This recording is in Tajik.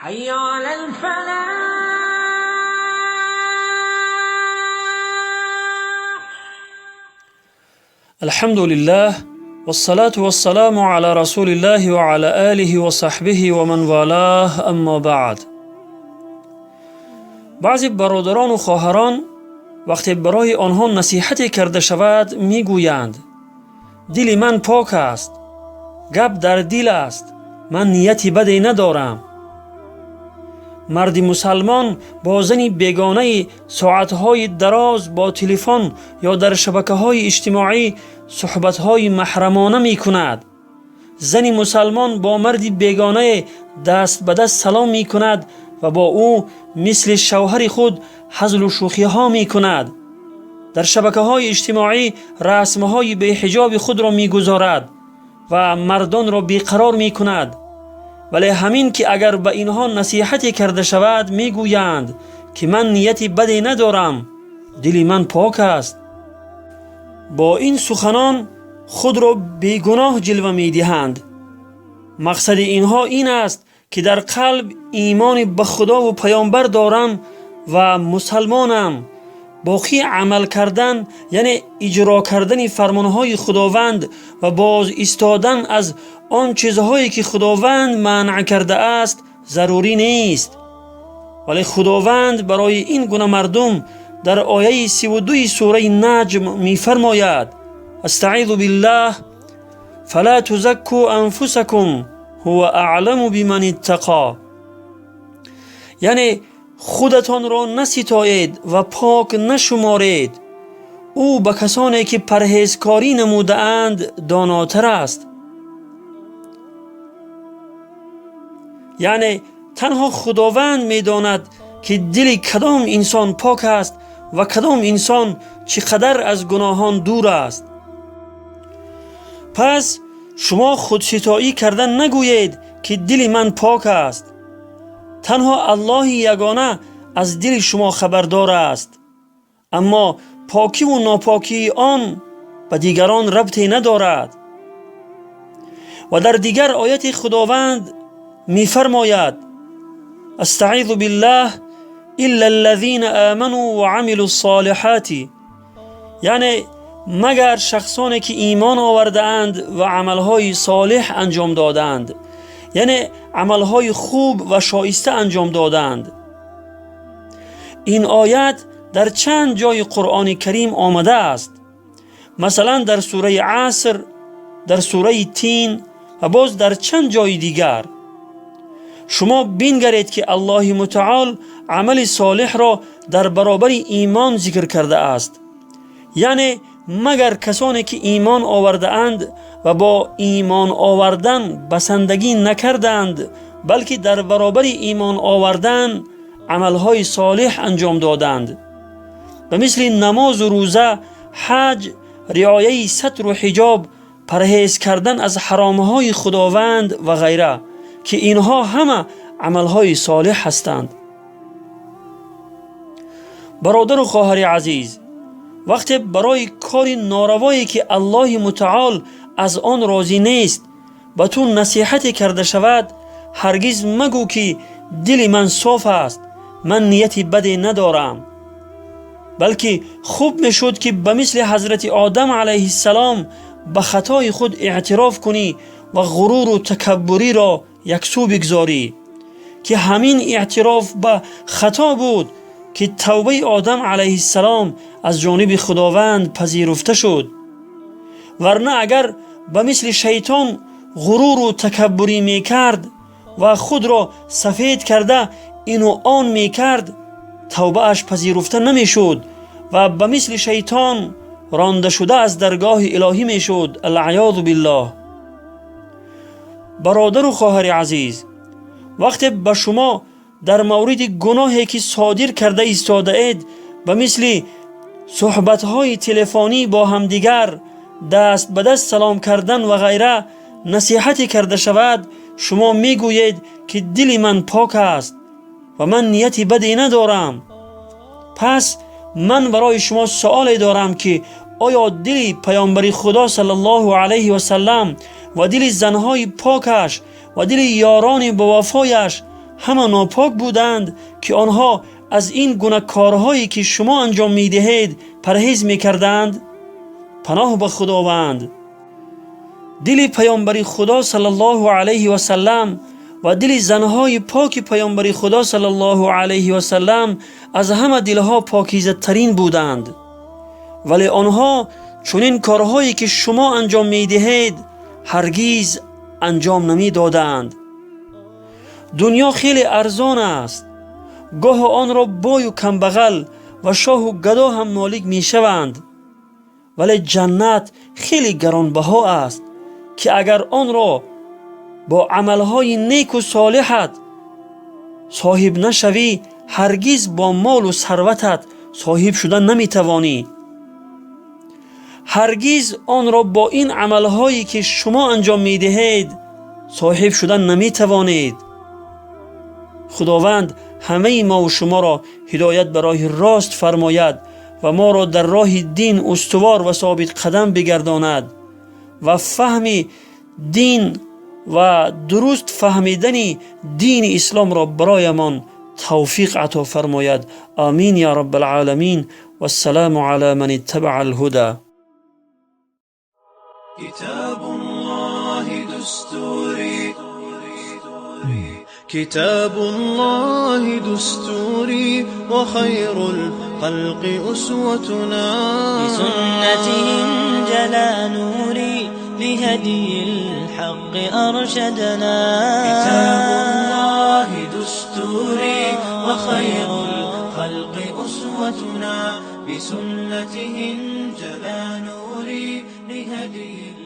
حي على الفلاح. الحمد لله والصلاة والسلام على رسول الله وعلى آله وصحبه ومن والاه أما بعد. баъзе бародарону хоҳарон вақте барои онҳо насиҳате карда шавад, мегӯянд: дили ман пок аст, гап дар дил аст, ман нияти баде надорам. Марди мусалмон бо зани бегонаи соатҳои дароз бо телефон ё дар шабакаҳои иҷтимоӣ суҳбатҳои маҳрамона мекунад. Зани мусалмон бо марди бегонае даст ба даст салом мекунад ва бо ӯ мисли шавҳари худ ҳазлу шӯхиҳо мекунад. Дар шабакаҳои иҷтимоӣ расмҳои беҳиҷоби худро мегузорад ва мардонро беқарор мекунад. Вале ҳамин ки агар ба инҳо насиҳате карда шавад, мегӯянд ки ман нияти баде надорам, дили ман пок аст. Бо ин суханон худро бегуноҳ ҷилва медиҳанд. Мақсади инҳо ин аст, ки дар қалб имони ба Худову паёмбар дорам ва мусалмонам. Боқӣ амал кардан, яъне иҷро кардани фармонҳои Худованд ва боз истодан аз он чизҳое ки Худованд манъ кардааст, зарурӣ нест. Вале Худованд барои ин гуна мардум дар ояи 32-и сураи Наҷм мефармояд: أستعيذ بالله: فلا تزكوا أنفسكم هو أعلم بمن اتقى. Яъне худатонро наситоед ва пок нашуморед, ӯ ба касоне ки парҳезкорӣ намудаанд, донотар аст. Яъне танҳо Худованд медонад, ки дили кадом инсон пок аст ва кадом инсон чӣ қадар аз гуноҳон дур аст. Пас шумо худситоӣ карда нагӯед, ки дили ман пок аст. Танҳо Аллоҳи ягона аз дили шумо хабардор аст, аммо покиву нопокии он ба дигарон рабте надорад. Ва дар дигар ояти Худованд мефармояд: أستعيذ بالله: إلا الذين آمنوا وعملوا الصالحات. Яъне магар шахсоне ки имон овардаанд ва амалҳои солеҳ анҷом додаанд, яъне амалҳои хуб ва шоиста анҷом додаанд. Ин оят дар чанд ҷои Қуръони Карим омадааст, масалан дар сураи Аср, дар сураи Тин ва боз дар чанд ҷои дигар. Шумо бингаред, ки Аллоҳи Мутаол амали солеҳро дар баробари имон зикр кардааст, яъне магар касоне ки имон овардаанд ва бо имон овардан басандагӣ накардаанд, балки дар баробари имон овардан амалҳои солеҳ анҷом доданд, ба мисли намозу рӯза, ҳаҷ, риояи сатру ҳиҷоб, парҳез кардан аз ҳаромҳои Худованд ва ғайра, ки инҳо ҳама амалҳои солеҳ ҳастанд. Бародару хоҳари азиз, вақте барои кори норавое ки Аллоҳи Мутаол аз он розӣ нест, ба ту насиҳате карда шавад, ҳаргиз магӯ, ки дили ман соф аст, ман нияти баде надорам, балки хуб мешуд, ки ба мисли ҳазрати Одам алайҳиссалом ба хатои худ эътироф кунӣ ва ғуруру такаббуриро яксӯ бигзорӣ, ки ҳамин эътироф ба хато буд, ки тавбаи Одам алайҳиссалом аз ҷониби Худованд пазируфта шуд. Варна агар ба мисли шайтон ғуруру такаббурӣ мекард ва худро сафед карда ину он мекард, тавбааш пазируфта намешуд ва ба мисли шайтон ронда шуда аз даргоҳи илоҳӣ мешуд. العیاذ بالله. Бародару хоҳари азиз, вақте ба шумо дар мавриди гуноҳе ки содир карда истодаед, ба мисли суҳбатҳои телефонӣ бо ҳамдигар, даст ба даст салом кардан ва ғайра, насиҳате карда шавад, шумо мегӯед, ки дили ман пок аст ва ман нияти баде надорам. Пас ман барои шумо суоле дорам, ки оё дили паёмбари Худо саллаллоҳу алайҳи васаллам ва дили занҳои покаш ва дили ёрони бовафояш Ҳама нопок буданд, ки онҳо аз ин гуна корҳое, ки шумо анҷом медиҳед, парҳез мекарданд? Паноҳ ба Худованд! Дили паёмбари Худо саллаллоҳу алайҳи васаллам ва дили занҳои поки паёмбари Худо саллаллоҳу алайҳи васаллам аз ҳама дилҳо покизатарин буданд, вале онҳо чунин корҳое, ки шумо анҷом медиҳед, ҳаргиз анҷом намедоданд. Дунё хеле арзон аст. Гоҳо онро бою камбағал ва шоҳу гадо ҳам молик мешаванд, вале ҷаннат хеле гаронбаҳо аст, ки агар онро бо амалҳои неку солиҳат соҳиб нашавӣ, ҳаргиз бо молу сарватат соҳиб шуда наметавонӣ. Ҳаргиз онро бо ин амалҳое, ки шумо анҷом медиҳед, соҳиб шуда наметавонед. Худованд ҳамаи мову шуморо ҳидоят ба роҳи рост фармояд ва моро дар роҳи дин устувор ва собитқадам бигардонад ва фаҳми дин ва дуруст фаҳмидани дини исломро бароямон тавфиқ ато фармояд. Амин я раббалъоламин. Вассалому ала ман иттабаа алҳуда. كتاب الله دستوري، كتاب الله دستوري، وخير الخلق أسوتنا. بسنته انجلى نوري، لهدي الحق أرشدنا. كتاب الله دستوري، وخير الخلق أسوتنا، بسنته انجلى نوري، لهدي